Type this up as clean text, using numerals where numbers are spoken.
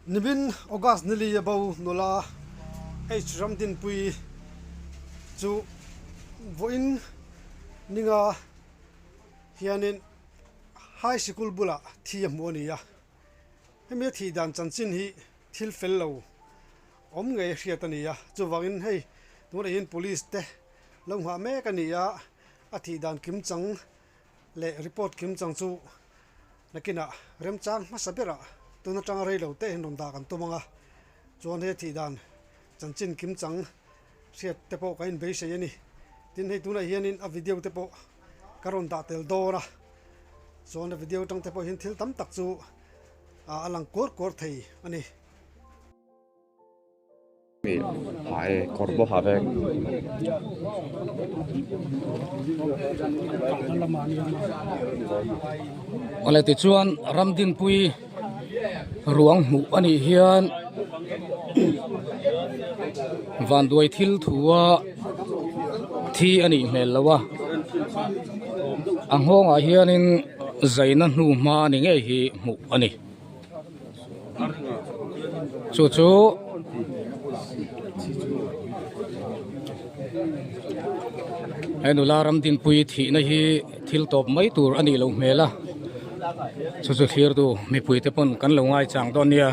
Nimin August nili a bo nula H Ramdinpui chu vawiin ninga hianin High Sikul bulah thi a hmu a ni a. Hemi a thih dan chanchin hi thil fel lo awm ngei a hriat a ni a, chuvangin hei tunah hian Police te lo nghah mek a ni a, a thih dan kimchang leh report kimchang chu nakinah remchang hmasa berah tun atanga rei lo te hian rawn dah kan tum ang a, chuan hei a thih dan chanchin kimchang hriat te pawh kan inbeisei a ni. Tin hei tunah hianin a video te pawh ka rawn dah tel dawn a, chuan a video atang te pawh hian thil tam tak chu a lang kuar kuar thei a ni. Awle tichuan Ramdinpui ruang hmuh a nih hian vanduai thil thua thi a nih hmel lo a a nghawngah hianin zaina hnu hma ni ngei hi hmuh a ni. Chu chu he nula Ramdinpui thihna hi thil tawp mai tur a nih loh hmel a chu chu thlir tu mipui te pawn kan lo ngaichang dawn nia.